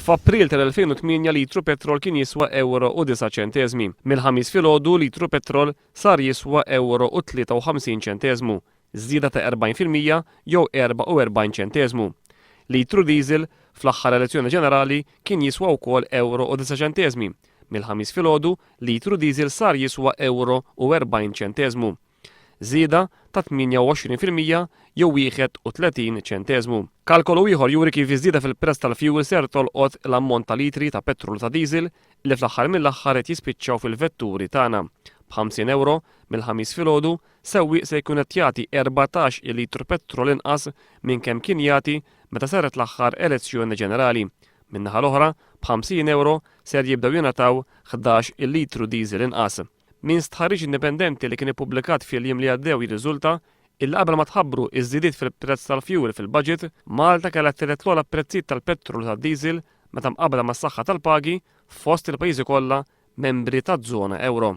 F'April tal-2008 litru petrol kien jiswa ewro u disa' ċenteżmi. Mill-Ħamis filgħodu litru petrol sar jiswa ewro u 53 ċenteżmu, żieda ta' 40% jew 44 ċenteżmu. Litru diesel, fl-aħħar elezzjoni ġenerali, kien jiswa wkoll ewro u disa' ċenteżmi. Mill-Ħamis filgħodu, litru diesel sar jiswa ewro u 40 ċenteżmu. Żieda ta' 28% jew 31 ċenteżmu. Kalkolu ieħor juri kif iż-żieda fil-prezz tal-fjuwil ser tolqot l-ammont ta' litri ta' petrol u ta' diesel li fl-aħħar mill-aħħar qed jispiċċaw fil-vetturi tagħna. B'50 ewro, mill-Ħamis filgħodu, sewwieq se jkun qed jagħti 14-il litru petrol inqas minn kemm kien jagħti meta saret l-aħħar elezzjoni ġenerali. Min-naħa l-oħra, b'50 ewro ser jibdew jingħataw 11-il litru diesel inqas. Minn stħarriġ indipendenti li kien ippubblikat fil-jiem li għaddew jirriżulta illi qabel ma tħabbru ż-żidiet fil-prezz tal-fjuwil fil-budget, Malta kellha t-tielet l-ogħla prezzijiet tal-petrol u tad-diesel meta mqabbla mas-saħħa tal-pagi fost il-pajjiżi kollha membri taż-żona ewro.